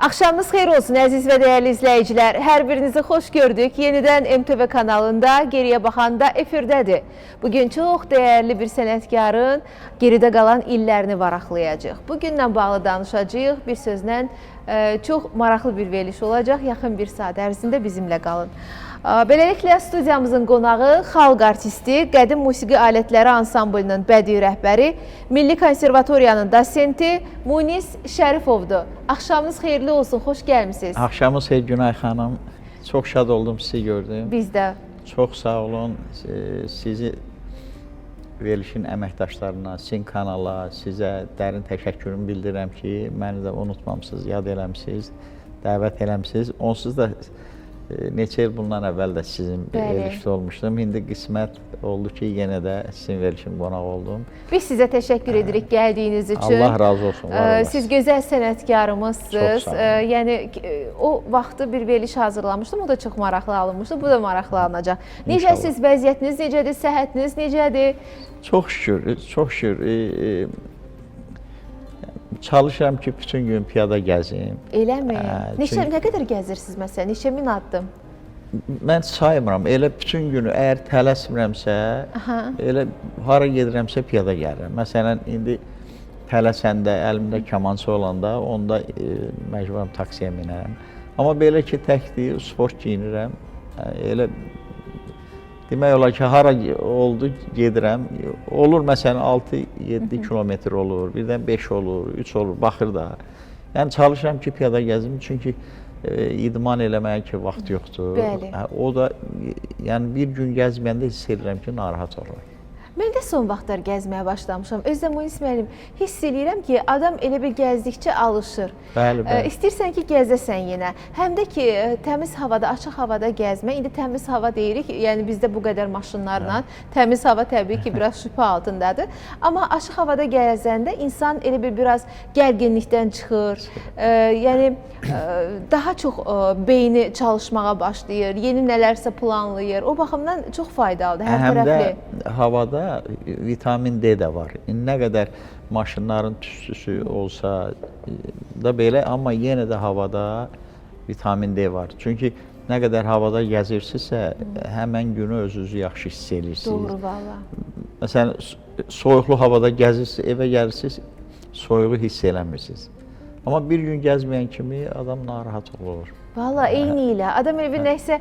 Axşamınız xeyir olsun əziz və dəyərli izləyicilər. Hər birinizi xoş gördük. Yenidən MTV kanalında Geriyə Baxanda efirdədir. Bugün çox dəyərli bir sənətkarın geridə qalan illərini varaqlayacağıq. Bugünlə bağlı danışacağıq. Bir sözlə çox maraqlı bir veriliş olacaq. Yaxın bir saat ərzində bizimlə qalın. Beləliklə studiyamızın qonağı xalq artisti, qədim musiqi alətləri ansamblının bədii rəhbəri, Milli Konservatoriyanın dosenti Munis Şərifovdur. Axşamınız xeyirli olsun, xoş gəlmisiniz. Axşamınız xeyir Günay xanım. Çox şad oldum sizi gördüm. Biz də. Çox sağ olun. Sizi verilişin əməkdaşlarına, sizin kanala, sizə dərin təşəkkürümü bildirirəm ki, məni də unutmamısınız, yad eləmisiniz, dəvət eləmisiniz. Onsuz da neçə il bundan əvvəl də sizin verilişdə olmuşdum. İndi qismət oldu ki, yenə də sizin verilişin qonağı oldum. Biz sizə təşəkkür edirik gəldiyiniz üçün. Allah razı olsun. Var olasınız. Siz gözəl sənətkarımızsınız. Çox sağ olun. Yəni o vaxtı bir veriliş hazırlamışdım. O da çox maraqlı alınmışdı. Bu da maraqlı alınacaq. Necəsiz, vəziyyətiniz necədir, səhhətiniz necədir? Çox şükür, çox şükür. Çalışıram ki, bütün gün piyada gəzim. Eləmi? Neçə, nə qədər gəzirsiniz məsələn? Neçə min addım? Mən saymıram. Elə bütün günü əgər tələsmirəmsə, elə hara gedirəmsə piyada gəlirəm. Məsələn, indi tələsəndə, əlimdə kamança olanda, onda məcburam taksiyə minərəm. Amma belə ki, təkdir, sport giyinirəm. Elə demək olar ki, hara oldu gedirəm. Olur məsələn 6-7 kilometr olur, birdən 5 olur, 3 olur, baxır da. Yəni çalışıram ki, piyada gəzim, çünki idman eləməyə ki vaxt yoxdur. Bəli. O da yəni bir gün gəzməyəndə hiss edirəm ki, narahat oluram. Mən də son vaxtlar gəzməyə başlamışam. Özdə Munis müəllim, hiss eləyirəm ki, adam elə bir gəzdikcə alışır. Bəli, bəli. İstəyirsən ki, gəzəsən yenə. Həm də ki, təmiz havada, açıq havada gəzmə. İndi təmiz hava deyirik, yəni bizdə bu qədər maşınlarla təmiz hava təbii ki, biraz şübhə altındadır. Amma açıq havada gəzəndə insan elə bir biraz gərginlikdən çıxır. Yəni daha çox beyni çalışmağa başlayır, yeni nələrsə planlayır. O baxımdan çox faydalıdır, hər Həm tərəfli. də havada vitamin D də var. Nə qədər maşınların tüstüsü olsa da belə, amma yenə də havada vitamin D var. Çünki nə qədər havada gəzirsinizsə, həmən günü özünüzü yaxşı hiss edirsiniz. Doğru valla. Məsələn, soyuqlu havada gəzirsiniz, evə gəlirsiniz, soyuğu hiss eləmirsiniz. Amma bir gün gəzməyən kimi adam narahat olur. Valla eyni ilə. Adam elə bir nəyisə,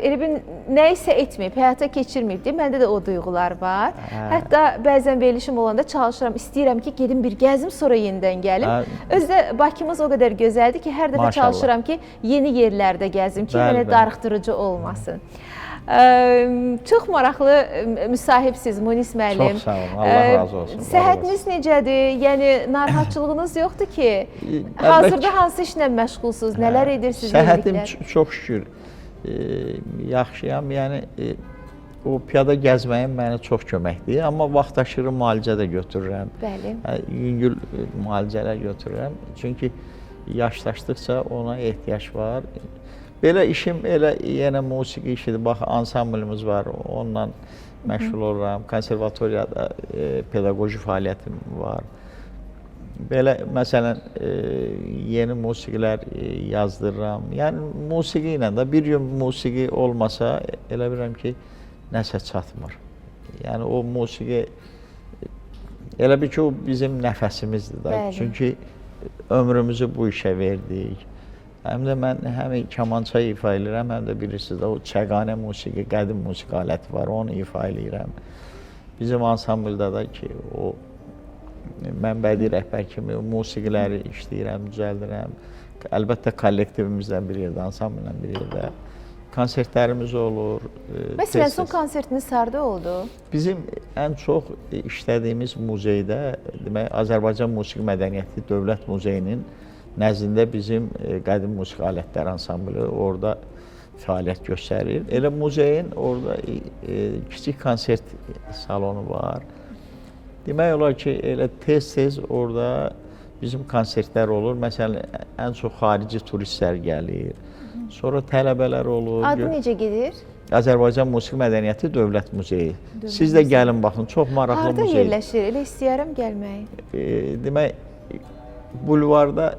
elə bir nəyisə etməyib, həyata keçirməyib deyə məndə də o duyğular var. Hətta bəzən verilişim olanda çalışıram, istəyirəm ki, gedim bir gəzim, sonra yenidən gəlim. Özü də Bakımız o qədər gözəldir ki, hər dəfə Maşallah. çalışıram ki, yeni yerlərdə gəzim ki, Bəli, mənə bəli. darıxdırıcı olmasın. Çox maraqlı müsahibsiz Munis müəllim. Çox sağ olun, Allah razı olsun. Səhhətiniz necədir? Yəni narahatçılığınız yoxdur ki? Hazırda hansı işlə məşğulsunuz? Nələr edirsiniz? Səhhətim çox şükür yaxşıyam. Yəni o piyada gəzməyim mənə çox köməkdir. Amma vaxt aşırı müalicə də götürürəm. Bəli. Yüngül müalicələr götürürəm. Çünki yaşlaşdıqca ona ehtiyac var. Belə işim elə yenə musiqi işidir. Bax, ansamblımız var, onunla məşğul oluram. Konservatoriyada pedaqoji fəaliyyətim var. Belə, məsələn, yeni musiqilər yazdırıram. Yəni, musiqi ilə də bir gün musiqi olmasa, elə bilirəm ki, nəsə çatmır. Yəni, o musiqi, elə bil ki, o bizim nəfəsimizdir da. Bəli. Çünki ömrümüzü bu işə verdik. Həm də mən həm kamança ifa eləyirəm, həm də bilirsiniz də o çəqanə musiqi, qədim musiqi aləti var, onu ifa eləyirəm. Bizim ansamblda da ki, o mən bədii rəhbər kimi o musiqiləri işləyirəm, düzəldirəm. Əlbəttə kollektivimizlə bir yerdə, ansamblla bir yerdə konsertlərimiz olur. Məsələn, son konsertiniz harda oldu? Bizim ən çox işlədiyimiz muzeydə, demək, Azərbaycan Musiqi Mədəniyyəti Dövlət Muzeyinin nəzdində bizim qədim musiqi alətləri ansamblı orada fəaliyyət göstərir. Elə muzeyin orada kiçik konsert salonu var. Demək olar ki, elə tez-tez orada bizim konsertlər olur. Məsələn, ən çox xarici turistlər gəlir. Sonra tələbələr olur. Adı necə gedir? Azərbaycan Musiqi Mədəniyyəti Dövlət Muzeyi. Siz də gəlin baxın, çox maraqlı Harda muzey. yerləşir? Elə istəyərəm gəlməyi. Demək, bulvarda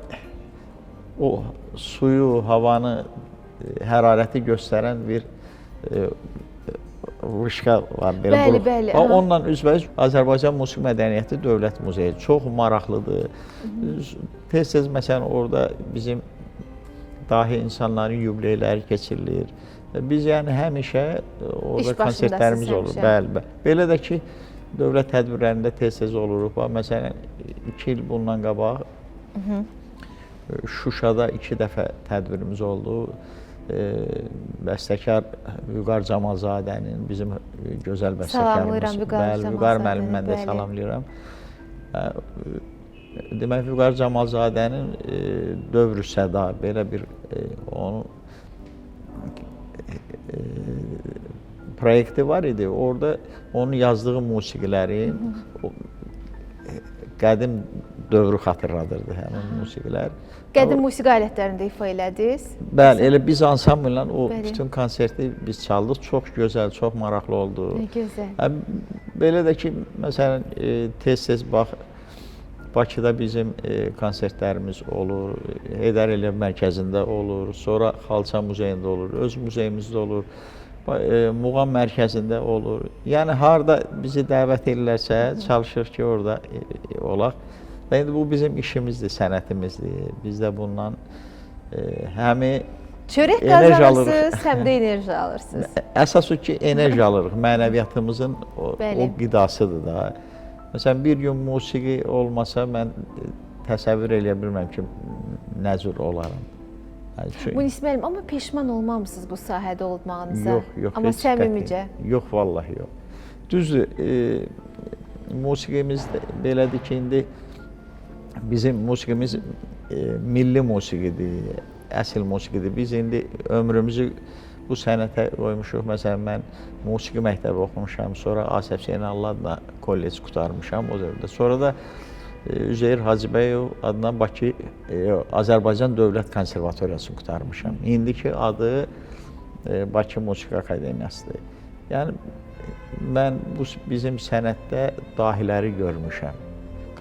o suyu, havanı, hərarəti göstərən bir vışka var belə. Bəli, bəli. Onunla üzbəüz Azərbaycan Musiqi Mədəniyyəti Dövlət Muzeyi çox maraqlıdır. Tez-tez məsələn orada bizim dahi insanların yubileyləri keçirilir. Biz yəni həmişə orada konsertlərimiz olur. Bəli, bəli. Belə də ki, dövlət tədbirlərində tez-tez oluruq. Bax, məsələn, 2 il bundan qabaq Şuşada 2 dəfə tədbirimiz oldu. Bəstəkar Vüqar Camalzadənin, bizim gözəl bəstəkarımız. Bəli, Vüqar müəllimi mən də salamlayıram. Demək, Vüqar Camalzadənin Dövrü Səda belə bir onun proyekti var idi. Orada onun yazdığı musiqilərin qədim dövrü xatırladırdı həmin musiqilər. Qədim musiqi alətlərində ifa elədiniz? Bəli, elə biz ansamblla o bütün konserti biz çaldıq. Çox gözəl, çox maraqlı oldu. Nə gözəl. Belə də ki, məsələn, tez-tez bax Bakıda bizim konsertlərimiz olur, Heydər Əliyev mərkəzində olur, sonra Xalça muzeyində olur, öz muzeyimizdə olur, Muğam mərkəzində olur. Yəni harda bizi dəvət edirlərsə, çalışırıq ki, orada olaq. Və indi bu bizim işimizdir, sənətimizdir. Biz də bundan həmi çörək qazanırsınız, həm də enerji alırsınız. Əsas o ki, enerji alırıq. Mənəviyyatımızın o qidasıdır da. Məsələn, bir gün musiqi olmasa mən təsəvvür eləyə bilmirəm ki, nə cür olaram. Munis müəllim, amma peşman olmamısınız bu sahədə olmağınıza? Yox, yox. Amma səmimicə? Yox, vallahi yox. Düzdür, musiqimiz belədir ki, indi bizim musiqimiz milli musiqidir, əsl musiqidir. Biz indi ömrümüzü bu sənətə qoymuşuq. Məsələn, mən musiqi məktəbi oxumuşam, sonra Asəf Zeynallı adına kollec qurtarmışam o dövrdə. Sonra da Üzeyir Hacıbəyov adına Bakı Azərbaycan Dövlət Konservatoriyasını qurtarmışam. İndiki adı Bakı Musiqi Akademiyasıdır. Yəni mən bu bizim sənətdə dahiləri görmüşəm.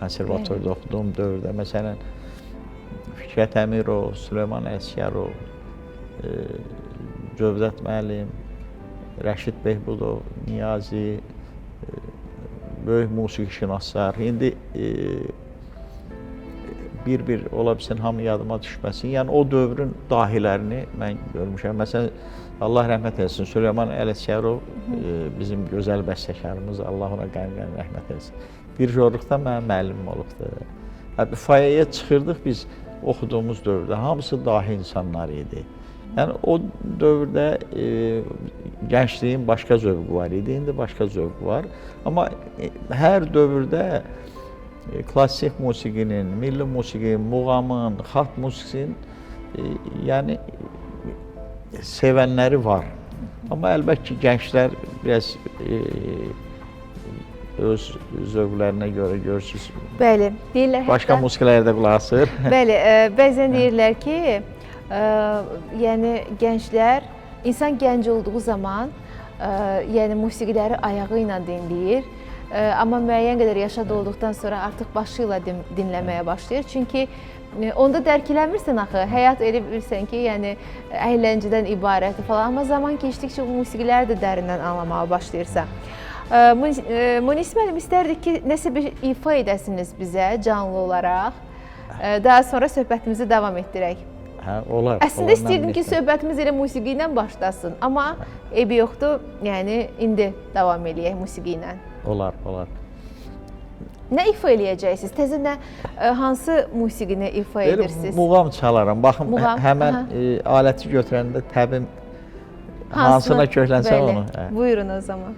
Konservatoriyada oxuduğum dövrdə məsələn Fikrət Əmirov, Süleyman Əsgərov, Cövdət müəllim, Rəşid Behbudov, Niyazi, böyük musiqişünaslar. İndi bir-bir ola bilsin, hamı yadıma düşməsin. Yəni o dövrün dahilərini mən görmüşəm. Məsələn, Allah rəhmət etsin, Süleyman Ələsgərov bizim gözəl bəstəkarımız, Allah ona qəm-qəm rəhmət etsin. Dirijorluqda mənim müəllimim olubdur. Fayəyə çıxırdıq biz oxuduğumuz dövrdə, hamısı dahi insanlar idi. Yəni o dövrdə gəncliyin başqa zövqü var idi, indi başqa zövq var. Amma hər dövrdə klassik musiqinin, milli musiqinin, muğamın, xalq musiqisinin yəni sevənləri var. Amma əlbəttə ki, gənclər biraz öz zövqlərinə görə görürsünüz. Bəli, deyirlər. Başqa musiqilərə də qulaq asır. Bəli, bəzən deyirlər ki, yəni gənclər, insan gənc olduğu zaman, yəni musiqiləri ayağı ilə dinləyir, amma müəyyən qədər yaşa dolduqdan sonra artıq başı ilə dinləməyə başlayır. Çünki onda dərk eləmirsən axı, həyat elə bilirsən ki, yəni əyləncədən ibarətdir falan, amma zaman keçdikcə bu musiqiləri də dərindən anlamağa başlayırsan. Munis müəllim, istərdik ki, nəsə bir ifa edəsiniz bizə canlı olaraq. Daha sonra söhbətimizi davam etdirək. Hə, olar. Əslində istəyirdim ki, söhbətimiz elə musiqi ilə başlasın, amma eybi yoxdur, yəni indi davam eləyək musiqi ilə. Olar, olar. Nə ifa eləyəcəksiniz? Təzə nə, hansı musiqini ifa edirsiniz? Muğam çalaram. Baxın, həmən aləti götürəndə təbim hansına köklənsə onu. Buyurun o zaman.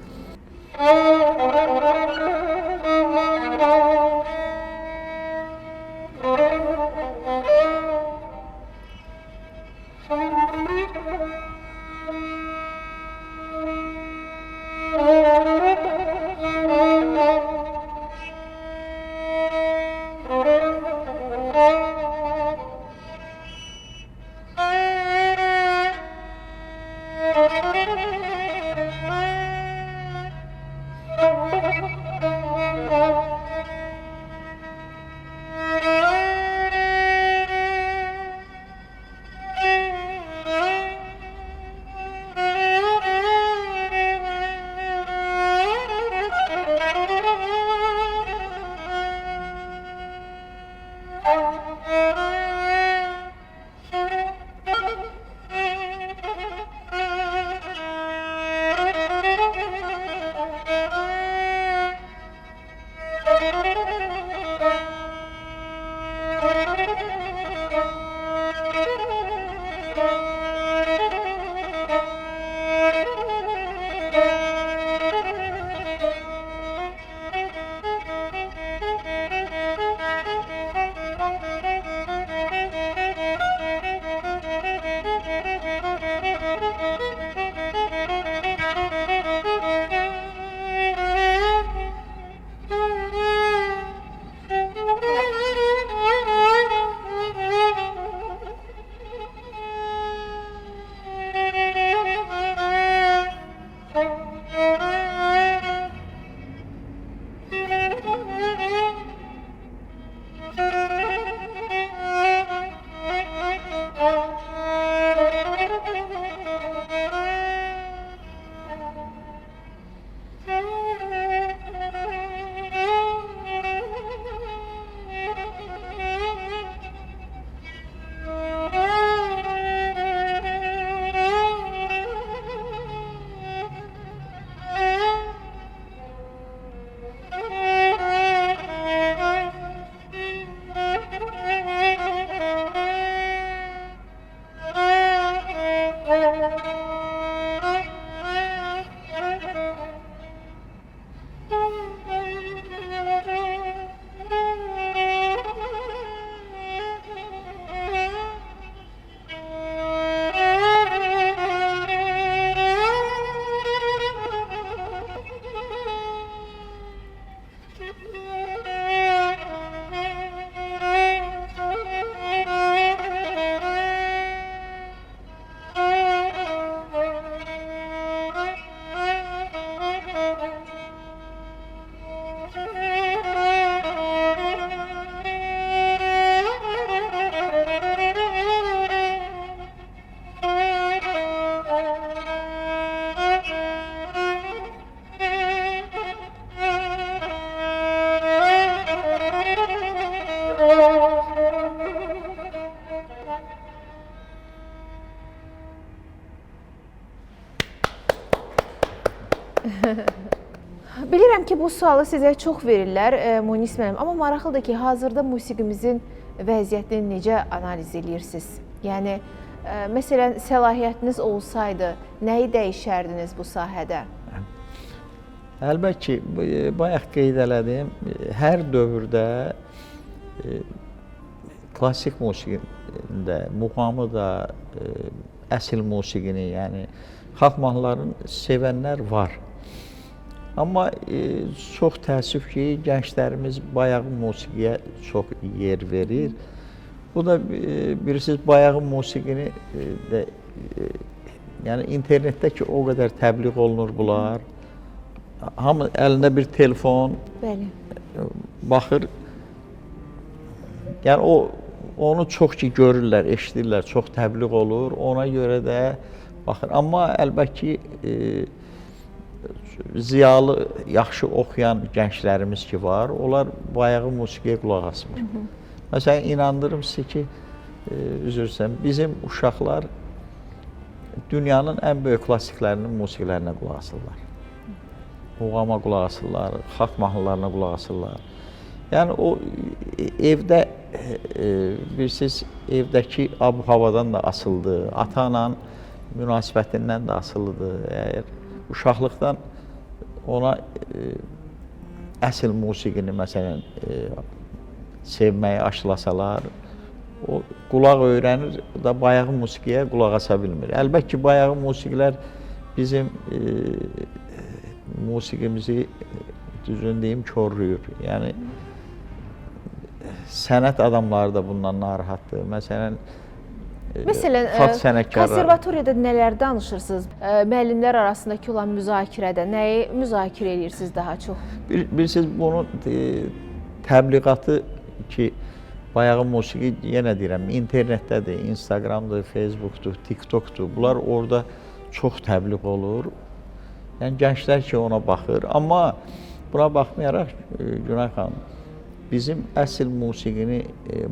Bilirəm ki, bu sualı sizə çox verirlər, Munis müəllim, amma maraqlıdır ki, hazırda musiqimizin vəziyyətini necə analiz eləyirsiniz? Yəni məsələn, səlahiyyətiniz olsaydı, nəyi dəyişərdiniz bu sahədə? Əlbəttə ki, bayaq qeyd elədim, hər dövrdə klassik musiqində, muğamı da, əsl musiqini, yəni xalq mahnılarını sevənlər var. Amma çox təəssüf ki, gənclərimiz bayağı musiqiyə çox yer verir. Bu da bilirsiniz, bayağı musiqini də, yəni internetdə ki o qədər təbliğ olunur bunlar. Hamı əlində bir telefon, Bəli. Baxır. Yəni onu çox ki görürlər, eşidirlər, çox təbliğ olur. Ona görə də baxır. Amma əlbəttə ki, ziyalı, yaxşı oxuyan gənclərimiz ki var, onlar bayağı musiqiyə qulaq asmır. Hı -hı. Məsələn, inandırım sizə ki, üzr istəyirəm, bizim uşaqlar dünyanın ən böyük klassiklərinin musiqilərinə qulaq asırlar. Muğama qulaq asırlar, xalq mahnılarına qulaq asırlar. Yəni o evdə bilirsiniz, evdəki ab-havadan da asılıdır, ata-ananın münasibətindən də asılıdır. Əgər uşaqlıqdan ona əsl musiqini məsələn sevməyi aşılasalar, o qulaq öyrənir da bayağı musiqiyə qulaq asa bilmir. Əlbəttə ki, bayağı musiqilər bizim musiqimizi düzün deyim korlayır. Yəni sənət adamları da bundan narahatdır. Məsələn, Məsələn, konservatoriyada nələr danışırsınız? Müəllimlər arasındakı olan müzakirədə nəyi müzakirə edirsiniz daha çox? Bilirsiniz, bunun təbliğatı ki, bayağı musiqi, yenə deyirəm, internetdədir, Instagramdır, Facebookdur, TikTokdur. Bunlar orada çox təbliğ olur. Yəni gənclər ki ona baxır. Amma buna baxmayaraq, Günay xanım, bizim əsl musiqini,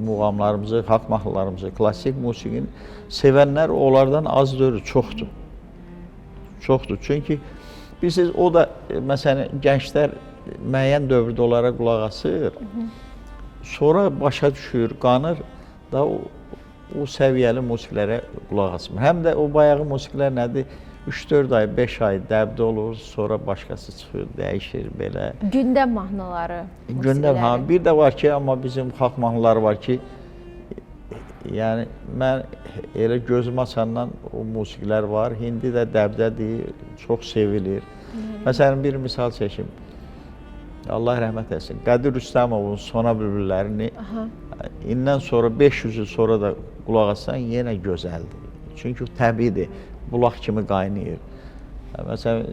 muğamlarımızı, xalq mahnılarımızı, klassik musiqini sevənlər onlardan az deyil, çoxdur. Çoxdur. Çünki bilirsiniz, o da məsələn gənclər müəyyən dövrdə onlara qulaq asır. Sonra başa düşür, qanır da o səviyyəli musiqilərə qulaq asmır. Həm də o bayağı musiqilər nədir? 3-4 ay, 5 ay dəbdə olur, sonra başqası çıxır, dəyişir belə. Gündəm mahnıları. Gündəm, ha. Bir də var ki, amma bizim xalq mahnıları var ki, yəni mən elə gözüm açandan o musiqilər var. İndi də dəbdədir, çox sevilir. Məsələn, bir misal çəkim. Allah rəhmət etsin. Qədir Rüstəmovun Sona bülbüllərini indən sonra 500 il sonra da qulaq assan yenə gözəldir. Çünki təbiidir, bulaq kimi qaynayır. Məsələn,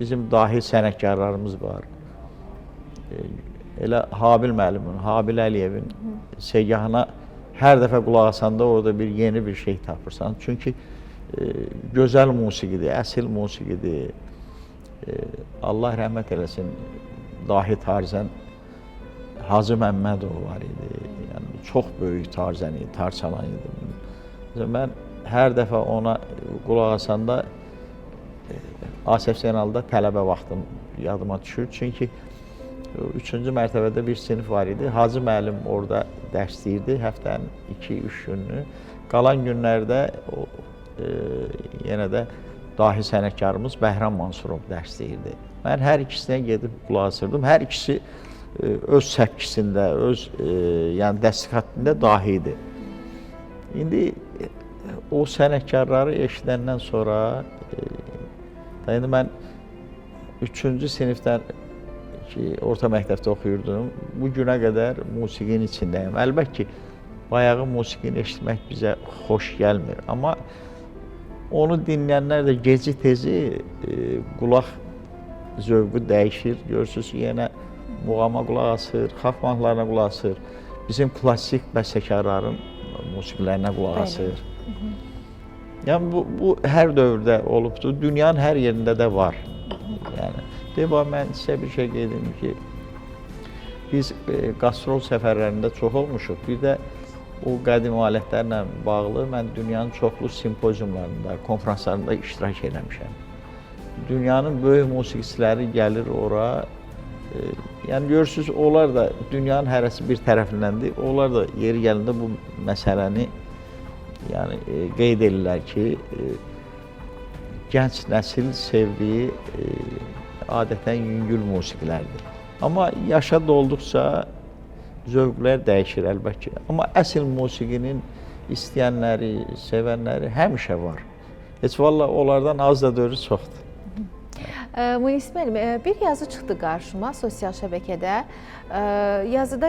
bizim dahi sənətkarlarımız var. Elə Habil müəllimin, Habil Əliyevin segahına hər dəfə qulaq asanda orada bir yeni bir şey tapırsan. Çünki gözəl musiqidir, əsl musiqidir. Allah rəhmət eləsin, dahi tarzən Hacı Məmmədov var idi. Yəni çox böyük tarzən idi, tar çalan idi. Məsələn, mən hər dəfə ona qulaq asanda Asəf Zeynalda tələbə vaxtım yadıma düşür. Çünki 3-cü mərtəbədə bir sinif var idi. Hacı müəllim orada dərs deyirdi həftənin 2-3 gününü. Qalan günlərdə o, yenə də dahi sənətkarımız Bəhram Mansurov dərs deyirdi. Mən hər ikisinə gedib qulaq asırdım. Hər ikisi öz səpkisində, öz yəni dəstək xəttində dahi idi. İndi o sənətkarları eşidəndən sonra indi mən 3-cü sinifdən ki, orta məktəbdə oxuyurdum, bu günə qədər musiqinin içindəyim. Əlbəttə ki, bayağı musiqini eşitmək bizə xoş gəlmir. Amma onu dinləyənlər də geci tezi qulaq zövqü dəyişir. Görürsünüz, yenə muğama qulaq asır, xalq mahnılarına qulaq asır. Bizim klassik bəstəkarların musiqilərinə qulaq asır. Yəni bu hər dövrdə olubdur. Dünyanın hər yerində də var. Yəni deyim, mən sizə bir şey qeyd edim ki, biz qastrol səfərlərində çox olmuşuq. Bir də o qədim alətlərlə bağlı mən dünyanın çoxlu simpoziumlarında, konfranslarında iştirak eləmişəm. Dünyanın böyük musiqiçiləri gəlir ora. Yəni görürsüz, onlar da dünyanın hərəsi bir tərəfindəndir. Onlar da yeri gələndə bu məsələni yəni qeyd edirlər ki, gənc nəsil sevdiyi adətən yüngül musiqilərdir. Amma yaşa dolduqca zövqlər dəyişir əlbəttə ki. Amma əsl musiqinin istəyənləri, sevənləri həmişə var. Heç vallah onlardan az da deyil, çoxdur. Munis müəllim, bir yazı çıxdı qarşıma sosial şəbəkədə. Yazıda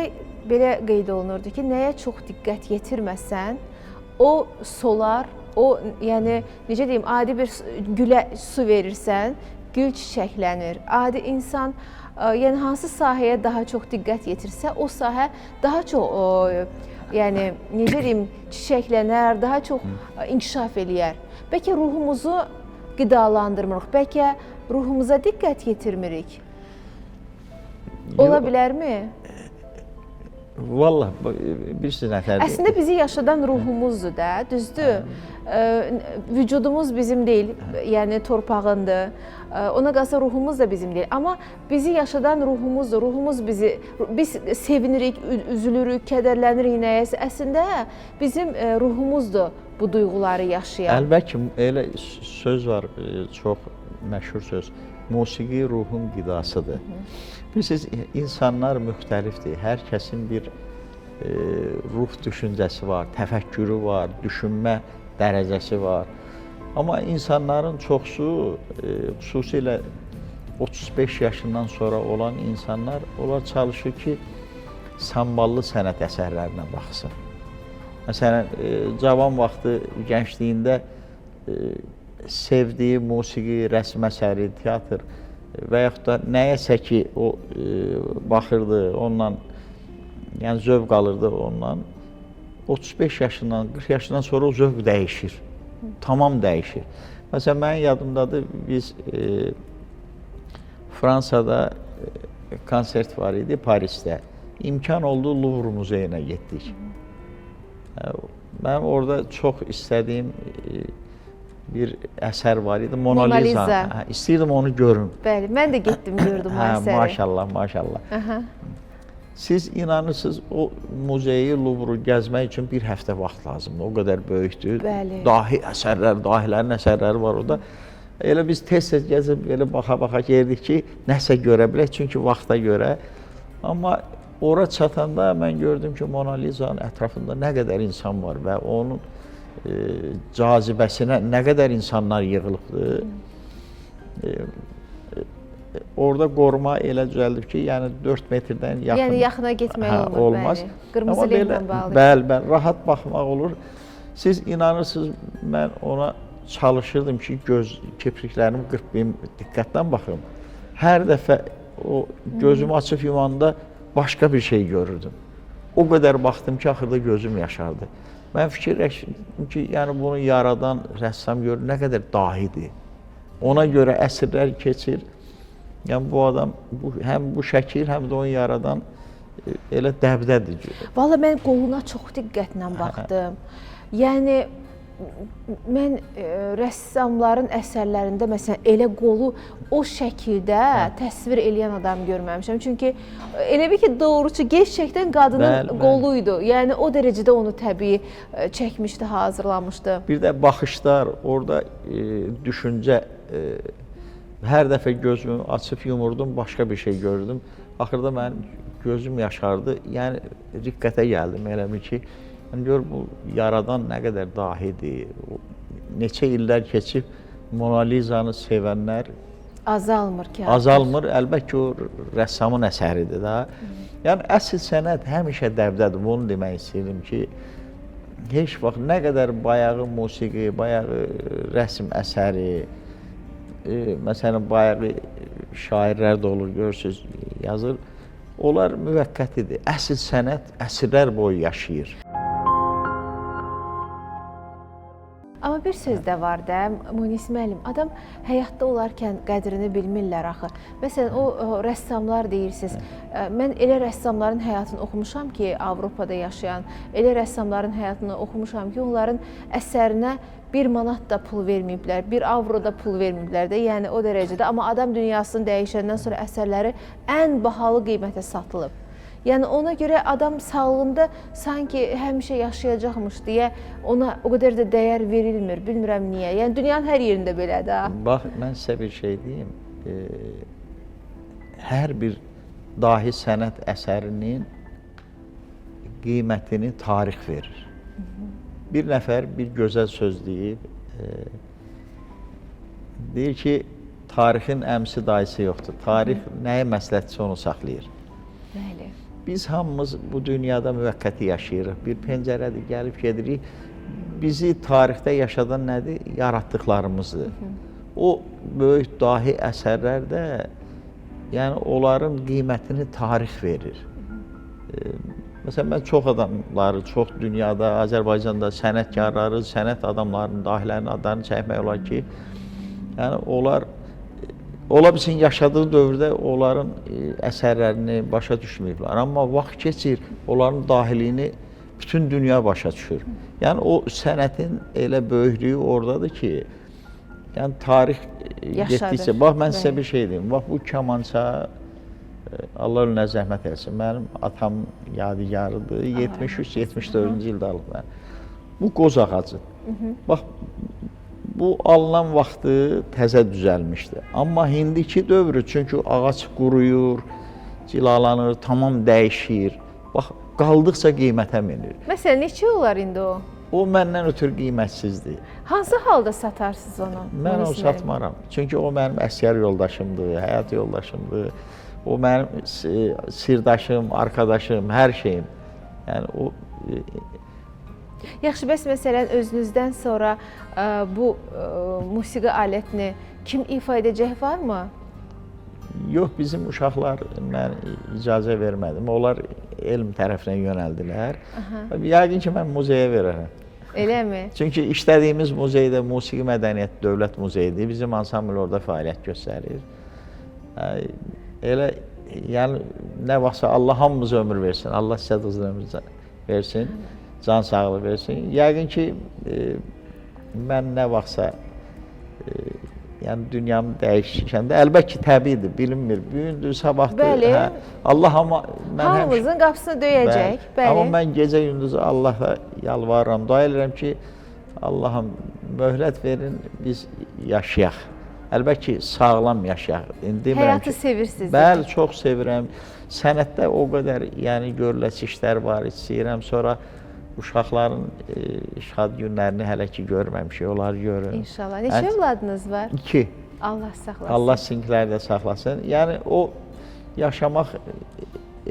belə qeyd olunurdu ki, nəyə çox diqqət yetirməsən, o solar, o yəni necə deyim, adi bir gülə su verirsən, gül çiçəklənir. Adi insan, yəni hansı sahəyə daha çox diqqət yetirsə, o sahə daha çox yəni necə deyim, çiçəklənər, daha çox inkişaf eləyər. Bəlkə ruhumuzu qidalandırmırıq, bəlkə ruhumuza diqqət yetirmirik. Ola bilərmi? Vallah, bilirsiniz nətərdir? Əslində bizi yaşadan ruhumuzdur da, düzdür? Vücudumuz bizim deyil, yəni torpağındır. Ona qalsa ruhumuz da bizim deyil. Amma bizi yaşadan ruhumuzdur. Ruhumuz bizi, biz sevinirik, üzülürük, kədərlənirik nəyəsə. Əslində bizim ruhumuzdur bu duyğuları yaşayan. Əlbəttə ki, elə söz var, çox məşhur söz. Musiqi ruhun qidasıdır. Bilirsiniz, insanlar müxtəlifdir. Hər kəsin bir ruh düşüncəsi var, təfəkkürü var, düşünmə dərəcəsi var. Amma insanların çoxsu, xüsusilə 35 yaşından sonra olan insanlar, onlar çalışır ki, samballı sənət əsərlərinə baxsın. Məsələn, cavan vaxtı, gəncliyində sevdiyi musiqi, rəsm əsəri, teatr və yaxud da nəyəsə ki, o baxırdı, ondan, yəni zövq alırdı ondan. 35 yaşından, 40 yaşından sonra o zövq dəyişir. Tamam dəyişir. Məsələn, mənim yadımdadır, biz Fransada konsert var idi, Parisdə. İmkan oldu, Louvre muzeyinə getdik. Mənim orada çox istədiyim bir əsər var idi, Mona Lisa. Hə, istəyirdim onu görüm. Bəli, mən də getdim, gördüm o əsəri. Maşallah, maşallah. Aha. Siz inanırsınız, o muzeyi, Louvre gəzmək üçün bir həftə vaxt lazımdır. O qədər böyükdür. Bəli. Dahi əsərlər, dahilərin əsərləri var orada. Elə biz tez-tez gəzib, belə baxa-baxa gəldik ki, nəsə görə bilək, çünki vaxta görə. Amma ora çatanda mən gördüm ki, Mona Lisa'nın ətrafında nə qədər insan var və onun cazibəsinə nə qədər insanlar yığılıbdır. Orada qoruma elə düzəldib ki, yəni 4 metrdən yaxın. Yəni yaxına getmək olmur, olmaz. Bəli. Qırmızı lentlə bağlı. Bəli, bəli, rahat baxmaq olur. Siz inanırsınız, mən ona çalışırdım ki, göz kipriklərimi qırpmayım, diqqətlə baxım. Hər dəfə o gözümü açıb yumanda başqa bir şey görürdüm. O qədər baxdım ki, axırda gözüm yaşardı. Mən fikirləşdim ki, yəni bunu yaradan rəssam görür, nə qədər dahidir. Ona görə əsrlər keçir. Yəni bu adam həm bu şəkil, həm də onu yaradan elə dəbdədir. Vallahi mən qoluna çox diqqətlə baxdım. Yəni mən rəssamların əsərlərində məsələn elə qolu o şəkildə təsvir eləyən adam görməmişəm. Çünki elə bil ki, doğrusu gerçəkdən qadının qolu idi. Yəni o dərəcədə onu təbii çəkmişdi, hazırlamışdı. Bir də baxışlar, orada düşüncə, hər dəfə gözümü açıb yumurdum, başqa bir şey gördüm. Axırda mənim gözüm yaşardı. Yəni riqqətə gəldim elə bil ki, yəni gör bu yaradan nə qədər dahidir. Neçə illər keçib Mona Lizanı sevənlər azalmır ki. Azalmır. Əlbəttə ki, o rəssamın əsəridir da. Yəni əsl sənət həmişə dəbdədir. Bunu demək istəyirdim ki, heç vaxt nə qədər bayağı musiqi, bayağı rəsm əsəri, məsələn bayağı şairlər də olur, görürsüz, yazır. Onlar müvəqqətidir. Əsl sənət əsrlər boyu yaşayır. Amma bir bir söz də var da, Munis müəllim, adam həyatda olarkən qədrini bilmirlər axı. Məsələn, o rəssamlar deyirsiniz. Mən elə rəssamların həyatını oxumuşam ki, Avropada yaşayan, elə rəssamların həyatını oxumuşam ki, onların əsərinə 1 manat da pul verməyiblər, 1 avro da pul verməyiblər də, yəni o dərəcədə. Amma adam dünyasını dəyişəndən sonra əsərləri ən bahalı qiymətə satılıb. Yəni ona görə adam sağlığında sanki həmişə yaşayacaqmış deyə ona o qədər də dəyər verilmir. Bilmirəm niyə. Yəni dünyanın hər yerində belədir ha. Bax, mən sizə bir şey deyim. Hər bir dahi sənət əsərinin qiymətini tarix verir. Bir nəfər bir gözəl söz deyib, deyir ki, tarixin əmsi dayısı yoxdur. Tarix nəyə məsləhətsə onu saxlayır. Bəli. Biz hamımız bu dünyada müvəqqəti yaşayırıq. Bir pəncərədir, gəlib gedirik. Bizi tarixdə yaşadan nədir? Yaratdıqlarımızdır. O böyük dahi əsərlər də, yəni onların qiymətini tarix verir. Məsələn, mən çox adamları, çox dünyada, Azərbaycanda sənətkarları, sənət adamlarının, dahilərinin adlarını çəkmək olar ki, yəni onlar ola bilsin yaşadığı dövrdə onların əsərlərini başa düşməyiblər. Amma vaxt keçir, onların dahiliyini bütün dünya başa düşür. Yəni o sənətin elə böyüklüyü oradadır ki, yəni tarix getdikcə, bax mən sizə bir şey deyim. Bax bu kamança, Allah önünə zəhmət eləsin, mənim atam yadigarıdır. 73-74-cü ildə alıb mən. Bu qoz ağacı. Bax, bu alınan vaxtı təzə düzəlmişdi. Amma indiki dövrü, çünki ağac quruyur, cilalanır, tamam dəyişir. Bax, qaldıqca qiymətə minir. Məsələn, neçə olar indi o? O məndən ötürü qiymətsizdir. Hansı halda satarsınız onu? Mən onu satmaram. Çünki o mənim əsgər yoldaşımdır, həyat yoldaşımdır. O mənim sirdaşım, arkadaşım, hər şeyim. Yəni o... Yaxşı, bəs məsələn, özünüzdən sonra bu musiqi alətini kim ifa edəcək varmı? Yox, bizim uşaqlar, mən icazə vermədim. Onlar elm tərəfinə yönəldilər. Yəqin ki, mən muzeyə verərəm. Eləmi? Çünki işlədiyimiz muzeydə Musiqi Mədəniyyət Dövlət Muzeyidir. Bizim ansambl orada fəaliyyət göstərir. Elə, yəni, nə vaxtsa Allah hamımıza ömür versin. Allah sizə də uzun ömür versin. Can sağlığı versin. Yəqin ki, mən nə vaxtsa yəni dünyamı dəyişəndə, əlbəttə ki, təbiidir, bilinmir. Bugündür, sabahdır. Bəli. Hə, Allah amma mən hamımızın qapısını döyəcək. Bəli. Amma mən gecə gündüz Allaha yalvarıram, dua edirəm ki, Allahım möhlət verin, biz yaşayaq. Əlbəttə ki, sağlam yaşayaq. Həyatı sevirsiniz. Bəli, çox sevirəm. Sənətdə o qədər, yəni görüləsi işlər var, istəyirəm. Sonra uşaqların şad günlərini hələ ki görməmişik, onları görün. İnşallah. Neçə övladınız var? 2. Allah saxlasın. Allah sizinkiləri də saxlasın. Yəni o yaşamaq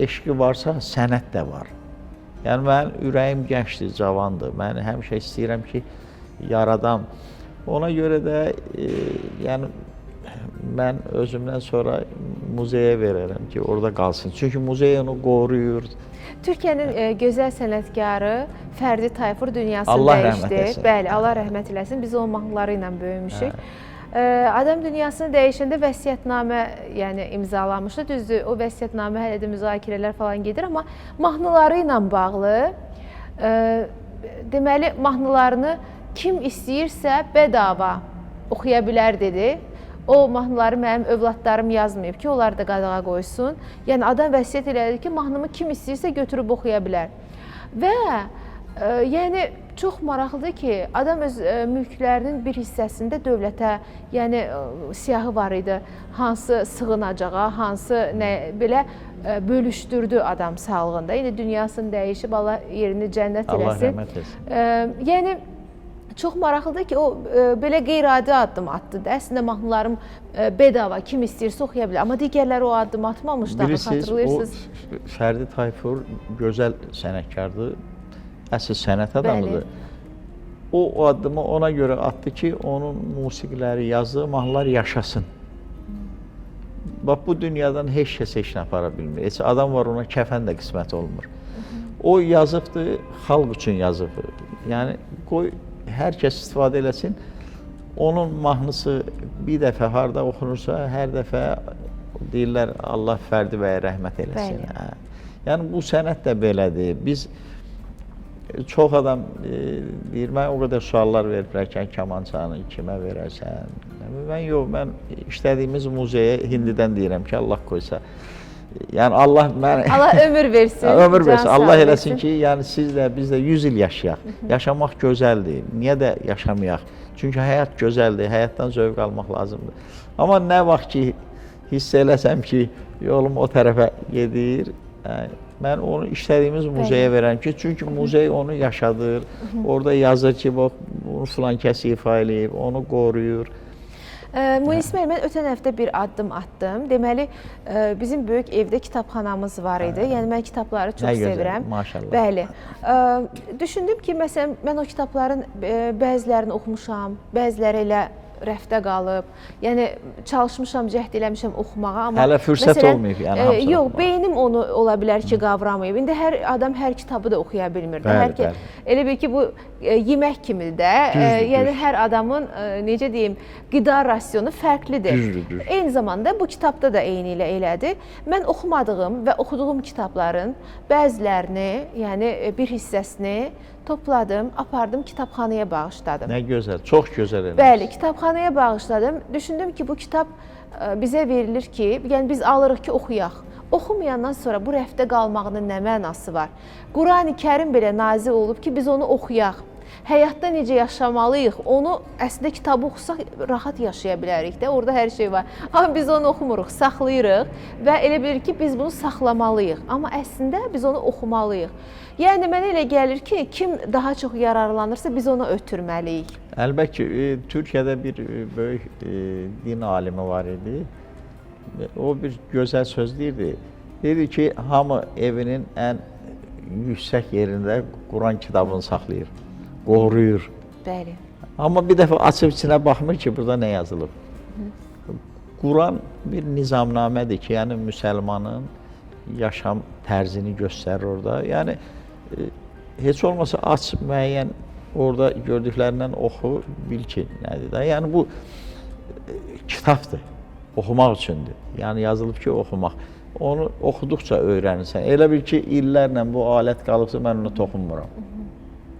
eşqi varsa, sənət də var. Yəni mənim ürəyim gəncdir, cavandır. Mən həmişə istəyirəm ki, yaradam. Ona görə də yəni mən özümdən sonra muzeyə verərəm ki, orada qalsın. Çünki muzey onu qoruyur. Türkiyənin gözəl sənətkarı Fərdi Tayfur dünyasını Allah dəyişdi. Rəhmət etsin. Bəli, Allah rəhmət eləsin. Biz onun mahnıları ilə böyümüşük. Adam dünyasını dəyişəndə vəsiyyətnamə, yəni imzalamışdı. Düzdür, o vəsiyyətnamə hələ də müzakirələr falan gedir, amma mahnıları ilə bağlı, deməli, mahnılarını kim istəyirsə bedava oxuya bilər dedi. O mahnıları mənim övladlarım yazmayıb ki, onlar da qadağa qoysun. Yəni adam vəsiyyət elədi ki, mahnımı kim istəyirsə götürüb oxuya bilər. Və yəni çox maraqlıdır ki, adam öz mülklərinin bir hissəsində dövlətə, yəni siyahı var idi, hansı sığınacağa, hansı nə belə bölüşdürdü adam sağlığında. İndi dünyasını dəyişib, Allah yerini cənnət eləsin. Allah rəhmət etsin. Yəni çox maraqlıdır ki, o belə qeyri-adi addım atdı da. Əslində mahnılarım bedava, kim istəyirsə oxuya bilər. Amma digərləri o addım atmamışdı, xatırlayırsınız. Bilirsiniz, o Fərdi Tayfur gözəl sənətkardır, əsl sənət adamıdır. O addımı ona görə atdı ki, onun musiqiləri, yazdığı mahnılar yaşasın. Bax, bu dünyadan heç kəs heç nə apara bilmir. Heç adam var, ona kəfən də qismət olmur. O yazıbdır, xalq üçün yazıb. Yəni, qoy Hər kəs istifadə eləsin. Onun mahnısı bir dəfə harda oxunursa, hər dəfə deyirlər Allah Fərdi bəyə rəhmət eləsin. Hə. Yəni bu sənət də belədir. Biz çox adam deyir, mən o qədər suallar veriblər ki, kamançanı kimə verərsən? Mən yox, mən işlədiyimiz muzeyə hindidən deyirəm ki, Allah qoysa. Yəni Allah mən Allah ömür versin. Ömür versin. Allah eləsin ki, yəni siz də biz də 100 il yaşayaq. Yaşamaq gözəldir. Niyə də yaşamayaq? Çünki həyat gözəldir. Həyatdan zövq almaq lazımdır. Amma nə vaxt ki hiss eləsəm ki, yolum o tərəfə gedir, mən onu işlədiyimiz muzeyə verəm ki, çünki muzey onu yaşadır. Orada yazır ki, bax bunu filan kəs ifa eləyib, onu qoruyur. Munis müəllim, mən ötən həftə bir addım atdım. Deməli, bizim böyük evdə kitabxanamız var idi. Yəni mən kitabları çox sevirəm. Maşallah. Bəli. Düşündüm ki, məsələn, mən o kitabların bəzilərini oxumuşam, bəziləri elə rəfdə qalıb. Yəni çalışmışam, cəhd eləmişəm oxumağa, amma hələ fürsət olmayıb, yəni hamısını. Yox, beynim onu ola bilər ki, qavramayıb. İndi hər adam hər kitabı da oxuya bilmir də. Hər kəs elə bil ki, bu yemək kimidir də. Düzdür, yəni hər adamın necə deyim, qida rasionu fərqlidir. Düzdür. Eyni zamanda bu kitabda da eyni ilə elədir. Mən oxumadığım və oxuduğum kitabların bəzilərini, yəni bir hissəsini topladım, apardım kitabxanaya bağışladım. Nə gözəl, çox gözəl eləmiş. Bəli, kitabxanaya bağışladım. Düşündüm ki, bu kitab bizə verilir ki, yəni biz alırıq ki, oxuyaq. Oxumayandan sonra bu rəfdə qalmağının nə mənası var? Qurani Kərim belə nazil olub ki, biz onu oxuyaq. Həyatda necə yaşamalıyıq, onu əslində kitabı oxusaq rahat yaşaya bilərik də, orada hər şey var. Amma biz onu oxumuruq, saxlayırıq və elə bilir ki, biz bunu saxlamalıyıq. Amma əslində biz onu oxumalıyıq. Yəni mənə elə gəlir ki, kim daha çox yararlanırsa biz ona ötürməliyik. Əlbəttə ki, Türkiyədə bir böyük din alimi var idi. O bir gözəl söz deyirdi. Deyirdi ki, hamı evinin ən yüksək yerində Quran kitabını saxlayır, qoruyur. Bəli. Amma bir dəfə açıb içinə baxmır ki, burada nə yazılıb. Quran bir nizamnamədir ki, yəni müsəlmanın yaşam tərzini göstərir orada. Yəni heç olmasa aç müəyyən orada gördüklərindən oxu, bil ki, nədir də. Yəni bu kitabdır, oxumaq üçündür. Yəni yazılıb ki, oxumaq. Onu oxuduqca öyrənirsən. Elə bil ki, illərlə bu alət qalıbsa mən ona toxunmuram.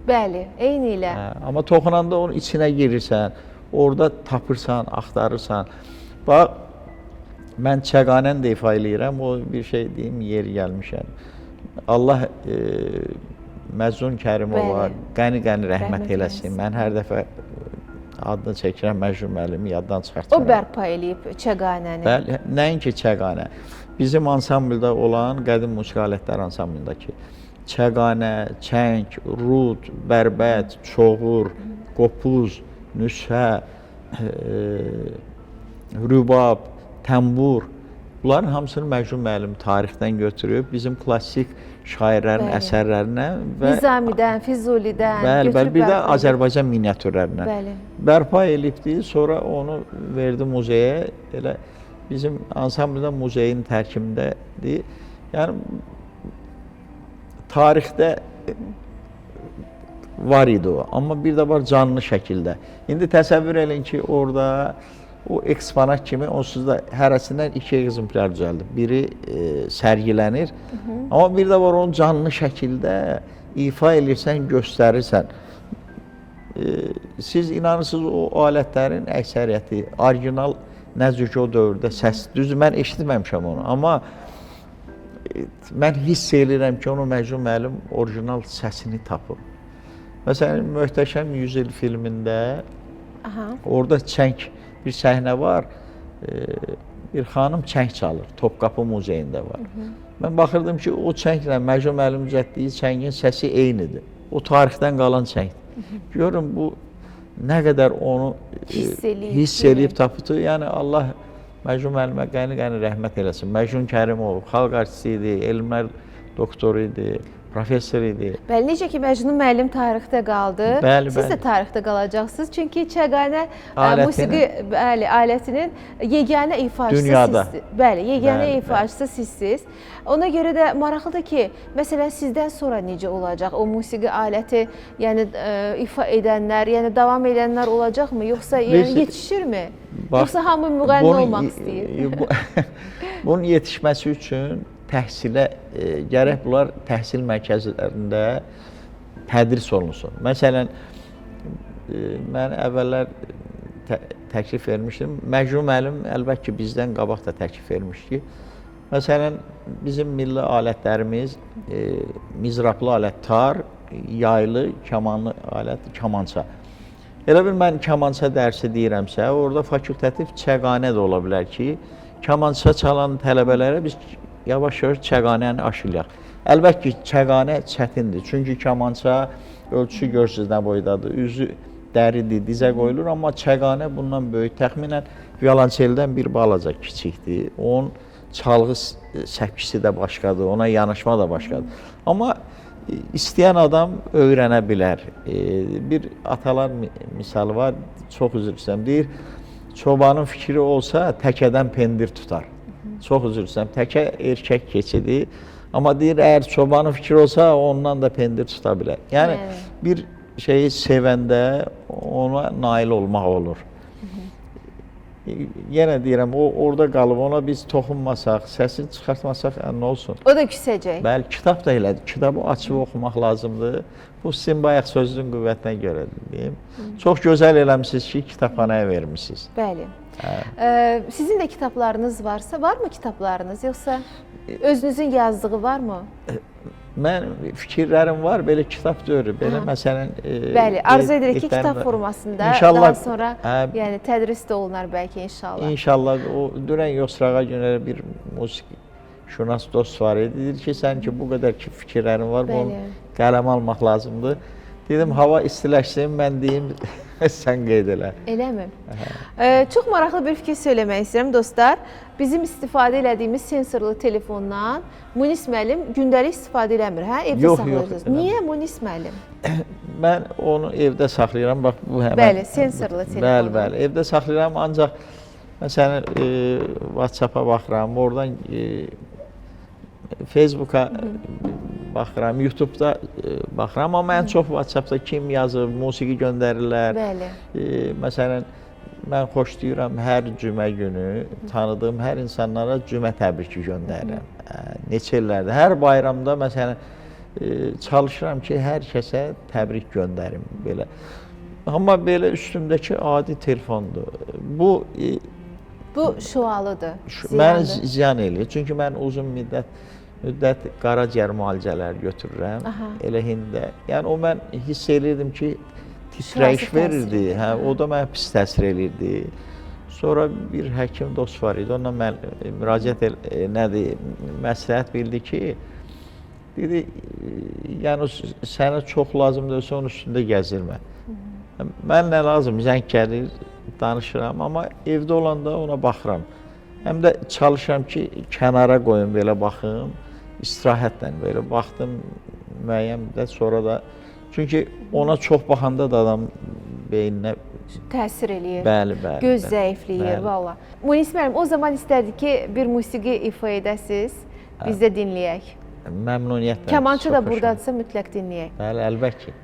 Bəli, eyni ilə. Hə, amma toxunanda onun içinə girirsən, orada tapırsan, axtarırsan. Bax, mən çəqanən də ifa eləyirəm, o bir şey deyim, yeri gəlmişəm. Allah Məcnun Kərimova qəni-qəni rəhmət eləsin. Mən hər dəfə adını çəkirəm, Məcnun müəllimi yaddan çıxartmıram. O bərpa eləyib çəqanəni. Bəli, nəinki çəqanə. Bizim ansamblda olan qədim musiqi alətləri ansamblındakı çəqanə, çəng, rud, bərbət, çoğur, qopuz, nüshə, rübab, təmbur, bunların hamısını Məcnun müəllim tarixdən götürüb, bizim klassik şairlərin əsərlərindən və Nizamidən, Füzulidən bəli, bəli, bir də Azərbaycan miniatürlərindən. Bəli. Bərpa elibdi, sonra onu verdi muzeyə. Elə bizim ansamblda muzeyin tərkibindədir. Yəni tarixdə var idi o, amma bir də var canlı şəkildə. İndi təsəvvür eləyin ki, orada o eksponat kimi onsuz da hərəsindən 2 ekzemplyar düzəldib. Biri sərgilənir, amma bir də var onu canlı şəkildə ifa eləyirsən, göstərirsən. Siz inanırsınız o alətlərin əksəriyyəti orijinal nə cür ki o dövrdə səs, düzdür mən eşitməmişəm onu, amma mən hiss eləyirəm ki, onu Məcnun müəllim orijinal səsini tapıb. Məsələn, Möhtəşəm Yüzyıl filmində orada çəng bir səhnə var, bir xanım çəng çalır, Topqapı muzeyində var. Mən baxırdım ki, o çənglə Məcnun müəllim düzəltdiyi çəngin səsi eynidir. O tarixdən qalan çəngdir. Görün, bu nə qədər onu hiss eləyib tapıtı. Yəni Allah Məcnun müəllimə qəni-qəni rəhmət eləsin. Məcnun Kərimov xalq artisti idi, elmlər doktoru idi. Professor idi. Bəli, necə ki Məcnun müəllim tarixdə qaldı, Bəli, siz də bəli. tarixdə qalacaqsınız. Çünki Çəqanə Alətinin- musiqi, bəli, alətinin yeganə ifaçısı Dünyada. sizsiniz. Bəli, yeganə Bəli, bəli. ifaçısı sizsiniz. Ona görə də maraqlıdır ki, məsələn sizdən sonra necə olacaq? O musiqi aləti, yəni ifa edənlər, yəni davam edənlər olacaqmı, yoxsa yəni Bilirsiniz, yetişirmi? Bax, yoxsa hamı müğənni bunun- olmaq istəyir? Bunun yetişməsi üçün təhsilə gərək bunlar təhsil mərkəzlərində tədris olunsun. Məsələn, mən əvvəllər təklif vermişdim. Məcnun müəllim əlbəttə ki, bizdən qabaq da təklif vermişdi ki, məsələn, bizim milli alətlərimiz mizrablı alət tar, yaylı, kamanlı alət kamança. Elə bil mən kamança dərsi deyirəmsə, orada fakultativ çəqanə də ola bilər ki, kamança çalan tələbələrə biz yavaş-yavaş çəqanəni aşılayaq. Əlbəttə ki, çəqanə çətindir. Çünki kamança ölçüsü görürsünüz nə boydadır, üzü dəridir, dizə qoyulur, amma çəqanə bundan böyük, təxminən violonçeldən bir balaca kiçikdir. Onun çalğı səpkisi də başqadır, ona yanaşma da başqadır. Amma istəyən adam öyrənə bilər. Bir atalar misalı var, çox üzr istəyirəm, deyir, çobanın fikri olsa təkədən pendir tutar. Çox üzr istəyirəm, təkə erkək keçidir. Amma deyir, əgər çobanın fikri olsa ondan da pendir tuta bilər. Yəni bir şeyi sevəndə ona nail olmaq olur. Yenə deyirəm, o orada qalıb, ona biz toxunmasaq, səsini çıxartmasaq, nə olsun? O da küsəcək. Bəli, kitab da elədir. Kitabı açıb oxumaq lazımdır. Bu sizin bayaq sözünün qüvvətinə görə deyim. Çox gözəl eləmisiniz ki, kitabxanaya vermisiniz. Bəli. Sizin də kitablarınız varsa, varmı kitablarınız, yoxsa özünüzün yazdığı varmı? Mən fikirlərim var, belə kitab deyil. Belə məsələn, Bəli, arzu edirik ki, kitab formasında İnşallah, daha sonra yəni tədris də olunar bəlkə inşallah. İnşallah. O dünən Yosrağa günə bir musiqi şünas dost var idi. Deyir ki, sən ki bu qədər ki fikirlərin var, bunu qələmə almaq lazımdır. Dedim, hava istiləşsin, mən deyim, sən qeyd elə. Eləmi? Çox maraqlı bir fikir söyləmək istəyirəm dostlar. Bizim istifadə elədiyimiz sensorlu telefondan Munis müəllim gündəlik istifadə eləmir, hə? Evdə Yox, saxlayırsınız. Yox, Niyə Munis müəllim? Mən onu evdə saxlayıram. Bax bu həmən. Bəli, sensorlu telefonu. Bəli, bəli. Evdə saxlayıram, ancaq məsələn WhatsApp-a baxıram, oradan Facebooka baxıram, YouTube-da baxıram, amma ən çox WhatsApp-da kim yazıb, musiqi göndərirlər. Bəli. Məsələn, mən xoşlayıram hər cümə günü tanıdığım hər insanlara cümə təbriki göndərirəm. Neçə illərdir. Hər bayramda məsələn çalışıram ki, hər kəsə təbrik göndərim belə. Amma belə üstümdəki adi telefondur. Bu Bu şüalıdır. Mənə ziyan eləyir. Çünki mən uzun müddət qaraciyər müalicələri götürürəm. Aha. Elə indi. Yəni o mən hiss elirdim ki, titrəyiş verirdi. Hə, o da mənə pis təsir elirdi. Sonra bir həkim dost var idi. Ondan mən müraciət nədir, məsləhət bildi ki, dedi, yəni sənə çox lazımdırsa onun üstündə gəzirmə. Mən nə lazım, zəng gəlir, danışıram, amma evdə olanda ona baxıram. Həm də çalışıram ki, kənara qoyum, belə baxım, istirahətlə belə baxdım müəyyən müddət sonra da. Çünki ona çox baxanda da adam beyninə təsir eləyir. Bəli, bəli. Göz bəli, zəifləyir, valla. Munis müəllim, o zaman istərdik ki, bir musiqi ifa edəsiz, biz də dinləyək. Məmnuniyyətlə. Kamança da buradadırsa mütləq dinləyək. Bəli, əlbəttə ki.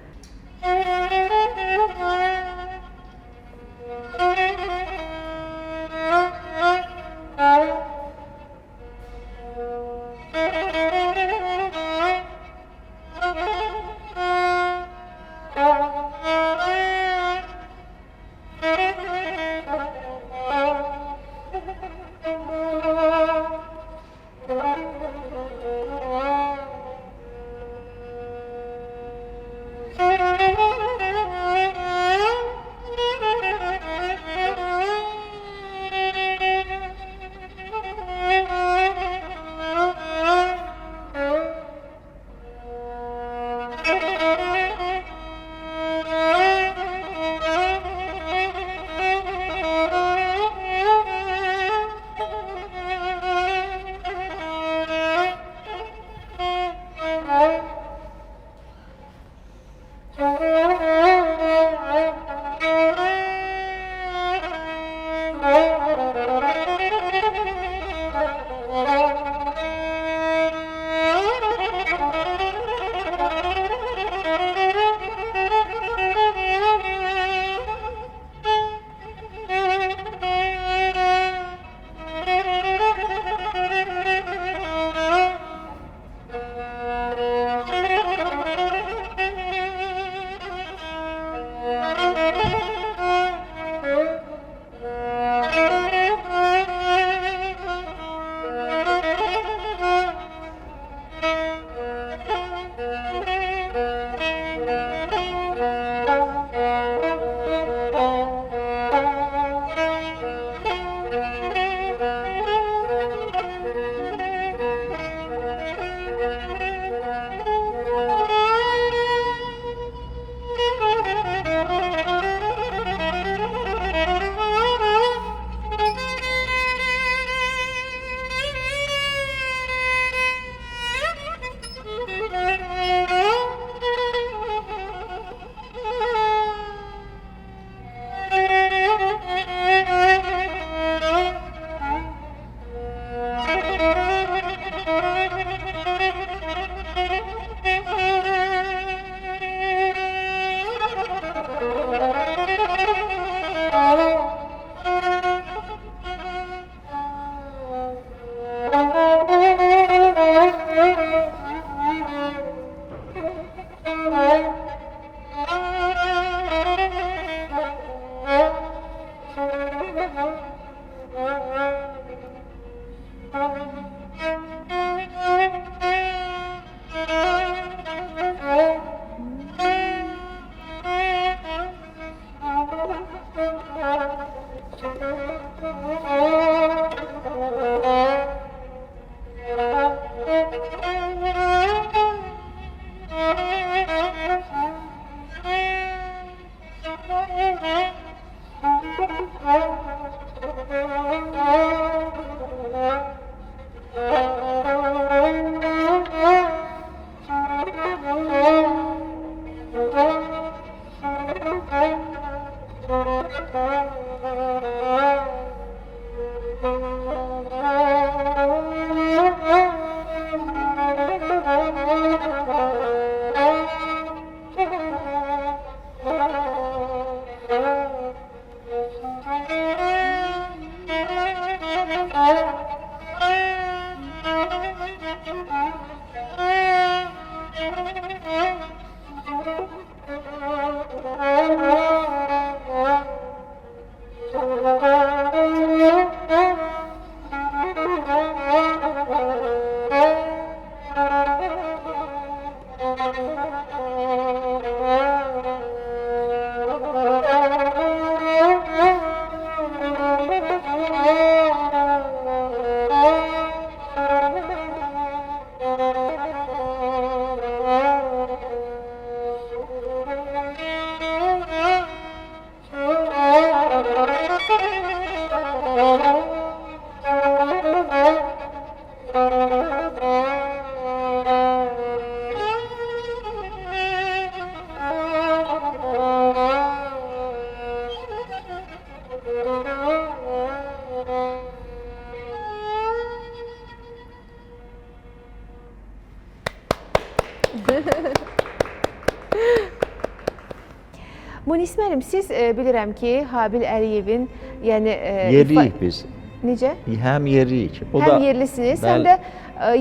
Munis müəllim, siz bilirəm ki, Habil Əliyevin, yəni Yerliyik biz. Necə? Həm yerliyik. O həm da, yerlisiniz, həm də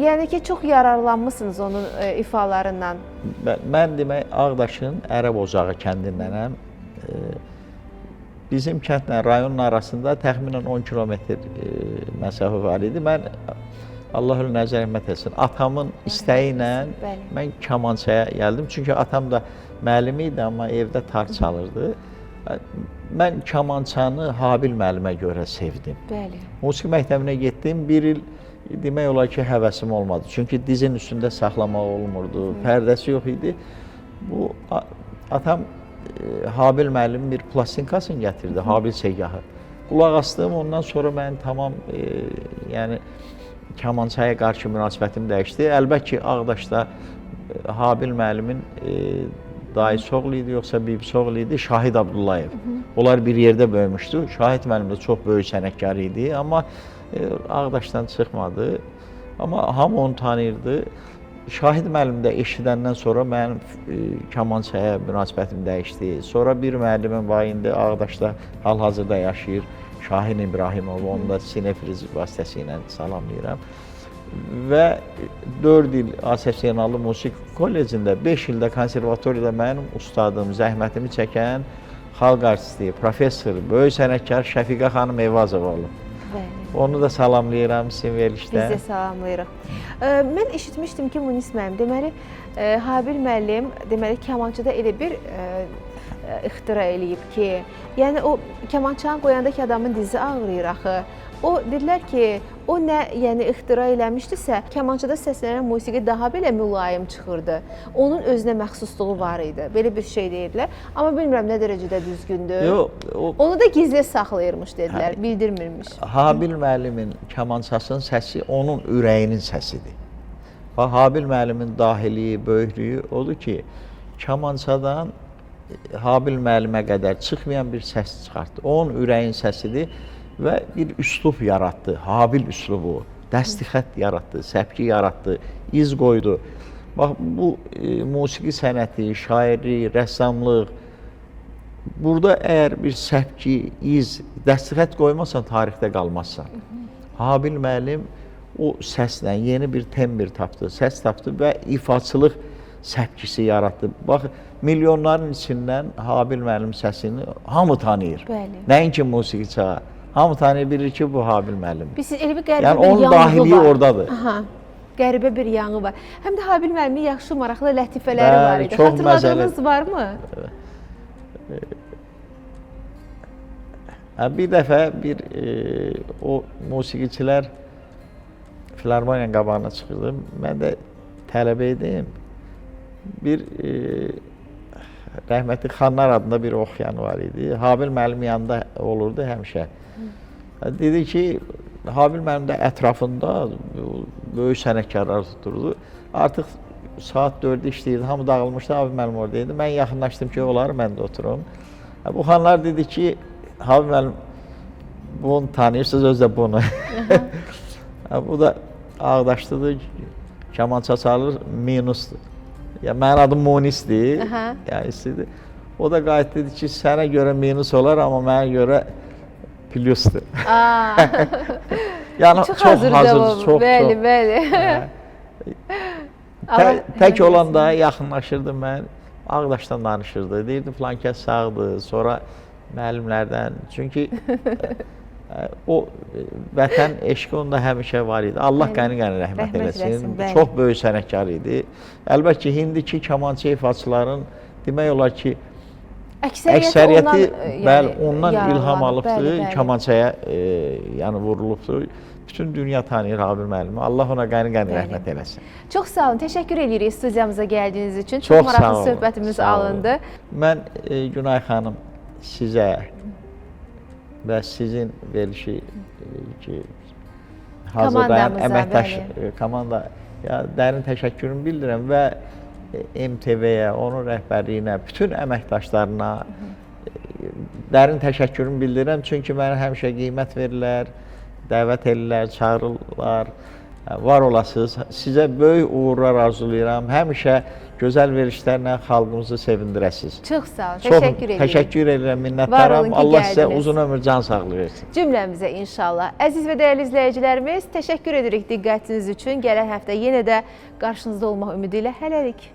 yəni ki, çox yararlanmısınız onun ifalarından. Mən demək Ağdaşın Ərəb Ocağı kəndindənəm. Bizim kəndlə rayonun arasında təxminən 10 kilometr məsafə var idi. Mən Allah ölünə rəhmət etsin, atamın istəyi ilə mən kamançaya gəldim. Çünki atam da müəllim idi, amma evdə tar çalırdı. Mən kamançanı Habil müəllimə görə sevdim. Bəli. Musiqi məktəbinə getdim, bir il demək olar ki, həvəsim olmadı. Çünki dizin üstündə saxlamaq olmurdu, pərdəsi yox idi. Bu atam Habil müəllimin bir plastinkasını gətirdi, Habil Segahı. Qulaq astım, ondan sonra mən tamam yəni kamançaya qarşı münasibətim dəyişdi. Əlbəttə ki, Ağdaşda Habil müəllimin dayısı oğlu idi, yoxsa bibisi oğlu idi, Şahid Abdullayev. Onlar bir yerdə böyümüşdü. Şahid müəllim də çox böyük sənətkar idi, amma Ağdaşdan çıxmadı. Amma hamı onu tanıyırdı. Şahid müəllim də eşidəndən sonra mənim kamançaya münasibətim dəyişdi. Sonra bir müəllimim var, indi Ağdaşda hal-hazırda yaşayır, Şahin İbrahimov, onu da Sinefriz vasitəsilə salamlayıram. Və 4 il Asəf Zeynallı Musiqi Kollecində, 5 ildə konservatoriyada mənim ustadım, zəhmətimi çəkən xalq artisti, professor, böyük sənətkar Şəfiqə xanım Eyvazova olub. Bəli. Onu da salamlayıram sizin verilişdə. Biz də salamlayırıq. Mən eşitmişdim ki, Munis müəllim, deməli, Habil müəllim, deməli, kamançada elə bir ixtira eləyib ki, yəni o kamançanı qoyanda ki, adamın dizi ağrıyır axı. O, dedilər ki, o nə, yəni ixtira eləmişdisə, kamançada səslənən musiqi daha belə mülayim çıxırdı. Onun özünə məxsusluğu var idi. Belə bir şey deyirdilər. Amma bilmirəm nə dərəcədə düzgündür. Yox, onu da gizli saxlayırmış dedilər, bildirmirmiş. Habil müəllimin kamançasının səsi onun ürəyinin səsidir. Bax, Habil müəllimin dahiliyi, böyüklüyü odur ki, kamançadan Habil müəllimə qədər çıxmayan bir səs çıxartdı. Onun ürəyin səsidir və bir üslub yaratdı, Habil üslubu, dəstixət yaratdı, səpki yaratdı, iz qoydu. Bax, bu musiqi sənəti, şairlik, rəssamlıq, burada əgər bir səpki, iz, dəstixət qoymasan, tarixdə qalmazsan. Habil müəllim o səslə yeni bir tembr tapdı, səs tapdı və ifaçılıq səpkisi yaratdı. Bax, milyonların içindən Habil müəllim səsini hamı tanıyır. Bəli. Nəinki musiqiçi, hamı tanıyır, bilir ki, bu Habil müəllimdir. Biz elə bir qəribə yəni, bir onun yanğı dahiliyi var. oradadır. Aha, qəribə bir yanğı var. Həm də Habil müəllimin yaxşı, maraqlı lətifələri Bəli, var idi. çox Xatırladığınız məzəli. varmı? Bir dəfə bir o musiqiçilər filarmoniyanın qabağına çıxırdı. Mən də tələbə idim. Bir rəhmətli Xanlar adında bir oxuyan var idi. Habil müəllim yanında olurdu həmişə. Dedi ki, Habil müəllim də ətrafında böyük sənətkarlar tuturdu. Artıq saat 4-də işləyirdi, hamı dağılmışdı, Habil müəllim orada idi. Mən yaxınlaşdım ki, olar, mən də oturum. Bu xanlar dedi ki, Habil müəllim, bunu tanıyırsınız, özü də bunu. Bu da Ağdaşlıdır, kamança çalır, minusdur. Ya mənim adım Munisdir, yəni istedi. O da qayıtdı, dedi ki, sənə görə minus olar, amma mənə görə plusdur. Yəni Çox hazır cavab. Çox, Bəli, çox. bəli. Allah Tək rəhmət olanda yaxınlaşırdı mən. Ağdaşdan danışırdı. Deyirdi filan kəs sağdır. Sonra müəllimlərdən. Çünki o vətən eşqi onda həmişə var idi. Allah qəni-qəni rəhmət Rəhmət eləsin. eləsin, bəli. Çox böyük sənətkar idi. Əlbəttə ki, indiki kamança ifaçıların demək olar ki, Əksəriyyəti ondan, əksəriyyəti bəli, ondan ilham yararlanıb. alıbdı, Bəli, bəli. kamançaya yəni vurulubdu. Bütün dünya tanıyır Habil müəllimi. Allah ona qəni-qəni rəhmət eləsin. Çox sağ olun. Təşəkkür edirik studiyamıza gəldiyiniz üçün. Çox, Çox sağ maraqlı olun. söhbətimiz Sağ olun. alındı. Mən Günay xanım sizə və sizin verilişi ki hazırlayan Komandamıza, əməkdaş bəli. komanda ya dərin təşəkkürümü bildirirəm və MTV-yə, onun rəhbərliyinə, bütün əməkdaşlarına dərin təşəkkürümü bildirirəm. Çünki mənə həmişə qiymət verirlər, dəvət edirlər, çağırırlar. Var olasınız. Sizə böyük uğurlar arzulayıram. Həmişə gözəl verilişlərlə xalqımızı sevindirəsiniz. Çox sağ olun. Çox Təşəkkür edirik. Təşəkkür edirəm, Var olun minnətdaram. ki, Allah sizə gəldiniz. uzun ömür, can sağlığı versin. Cümləmizə inşallah. Əziz və dəyərli izləyicilərimiz, təşəkkür edirik diqqətiniz üçün. Gələn həftə yenə də qarşınızda olmaq ümidi ilə hələlik.